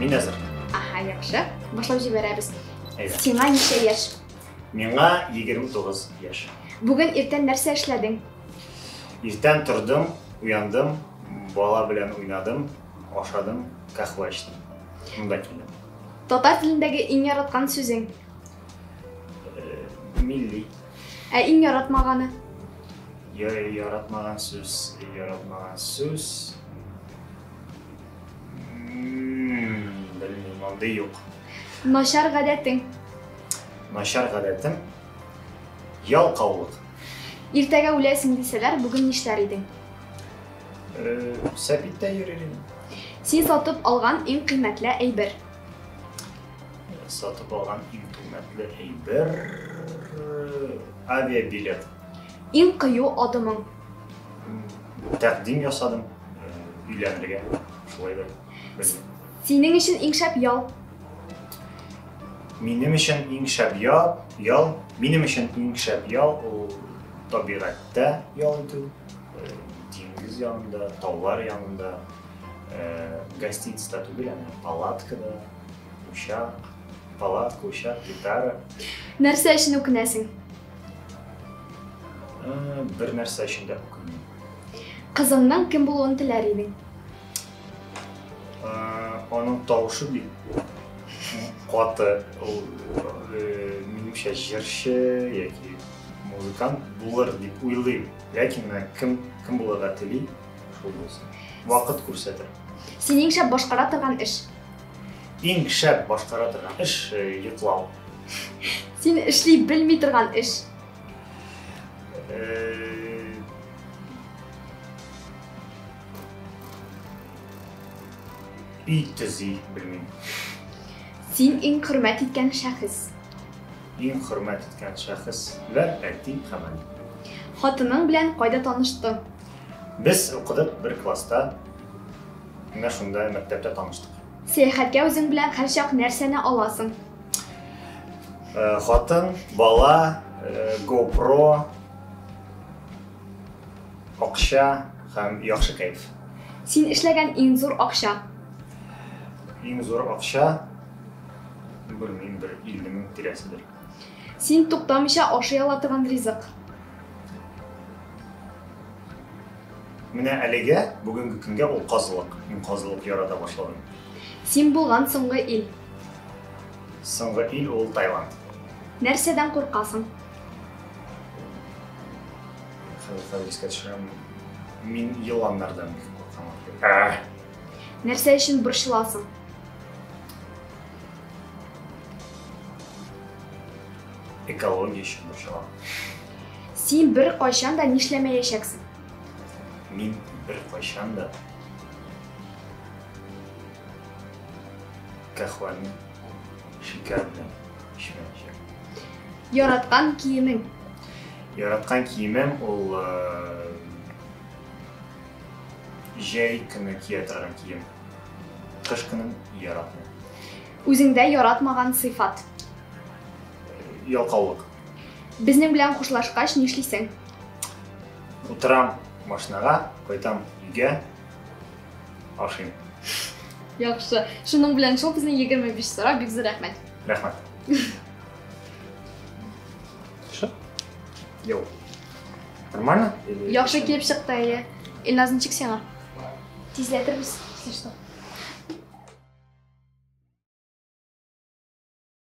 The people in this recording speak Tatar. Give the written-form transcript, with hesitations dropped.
Мин әзер. Аһа, яхшы. Башлап җибәрәбез. Әйдә. Сиңа ничә яшь? Миңа 29 яшь. Бүген иртән нәрсә эшләдең? Иртән тордым, уяндым, бала белән уйнадым, ашадым, каһвә эчтем. Монда килдем. Татар телендәге иң яраткан сүзең? Милли. Ә иң яратмаганы? Яратмаган сүз, яратмаган сүз. Белмим, андый юк. Начар гадәтең? Начар гадәтем ялкаулык. Иртәгә үләсең дисәләр, бүген нишләр идең? Сәпиттә йөрер идем. Син сатып алган иң кыйммәтле әйбер? Сатып алган иң кыйммәтле әйбер авиабилет. Иң кыю адымың? Тәкъдим ясадым өйләнергә. Шулай да. Белмим. Синең өчен иң шәп ял? Минем өчен иң шәп ял, ял, минем өчен иң шәп ял ул табигатьтә ял итү, диңгез янында, таулар янында, гостиницада түгел, ә менә палаткада, учак, палатка, учак, гитара. Нәрсә өчен үкенәсең? Бер нәрсә өчен дә үкенмим. Кызыңның кем булуын теләр идең? Аның тавышы бик каты. Ул, минемчә, җырчы яки музыкант булыр дип уйлыйм. Ләкин менә кем кем булырга тели, шул булсын. Вакыт күрсәтер. Син иң шәп башкара торган эш? Иң шәп башкара торган эш йоклау. Син эшли белми торган эш? Өй төзи белмим. Син иң хөрмәт иткән шәхес? Иң хөрмәт иткән шәхесләр әти һәм әни. Хатының белән кайда таныштың? Без укыдык бер класста. Менә шунда мәктәптә таныштык. Сәяхәткә үзең белән һәрчак нәрсәне аласың? Хатын, бала, GoPro, акча һәм яхшы кәеф. Син эшләгән иң зур акча? Иң зур акча, белмим, бер 50 мең тирәседер. Син туктамыйча ашый ала торган ризык? Менә әлегә, бүгенге көнгә ул казылык. Мин казылык ярата башладым. Син булган соңгы ил? Соңгы ил ул Таиланд. Нәрсәдән куркасың? Хәзер хәзер искә төшерәм. Мин еланнардан бик куркам. Нәрсә өчен борчыласың? Экология өчен борчылам. Син бер кайчан да нишләмәячәксең? Мин бер кайчан да кәхвәне шикәр белән эчмәячәкмен. Яраткан киемең? Яраткан киемем ул җәй көне кия торган кием. Кыш көнен яратмыйм. Үзеңдә яратмаган сыйфат? Ялкаулык. Безнең белән хушлашкач нишлисең? Утырам машинага, кайтам өйгә, ашыйм. Яхшы. Шуның белән шул безнең 25 сорау. Бик зур рәхмәт. Рәхмәт. Что? Йоу. Нормально? Яхшы килеп чыкты, әйе. Илназ, ничек сиңа? Тизләтербез, если что.